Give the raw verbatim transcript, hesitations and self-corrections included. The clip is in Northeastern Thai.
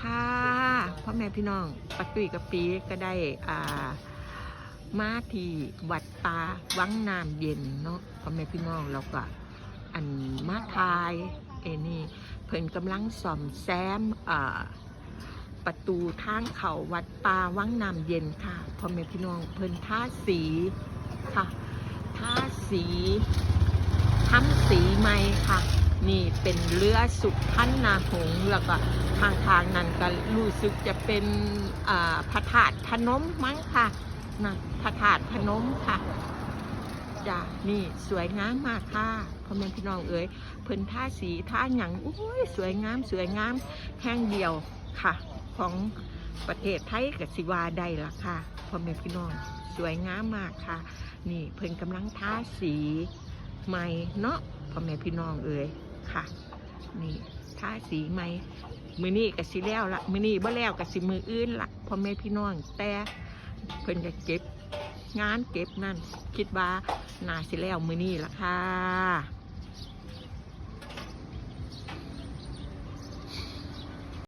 ค่ะ พ่อแม่พี่น้อง ป้าตุ้ยกับปีก็ได้ อ่า มาที่วัดป่าวังน้ำเย็นเนาะ พ่อแม่พี่น้อง แล้วก็อันมาถ่าย เอ้นี่ เพิ่นกำลังซ่อมแซม อ่า ประตูทางเข้าวัดป่าวังน้ำเย็นค่ะ พ่อแม่พี่น้อง เพิ่นทาสีค่ะ ทาสี ทำสีใหม่ค่ะ นี่เป็นเรือสุพรรณหงส์ แล้วก็ข้างๆนั้นก็รู้สึกจะเป็น อ่า พระธาตุพนมมั้งค่ะ นะ พระธาตุพนมค่ะ จ้ะ นี่สวยงามมากค่ะ พ่อแม่พี่น้องเอ๋ย เพิ่นทาสีทาหยัง โอ้ย สวยงาม สวยงาม แห่งเดียวค่ะ ของประเทศไทยก็สิว่าได้ล่ะค่ะ พ่อแม่พี่น้อง สวยงามมากค่ะ นี่เพิ่นกำลังทาสีใหม่เนาะ พ่อแม่พี่น้องเอ๋ย ค่ะ นี่ทาสีใหม่ มื้อนี้ก็สิแล้วละ มื้อนี้บ่แล้วก็สิมื้ออื่นละ พ่อแม่พี่น้อง แต่เพิ่นก็เก็บงานเก็บนั่น คิดว่าน่าสิแล้วมื้อนี้ละค่ะ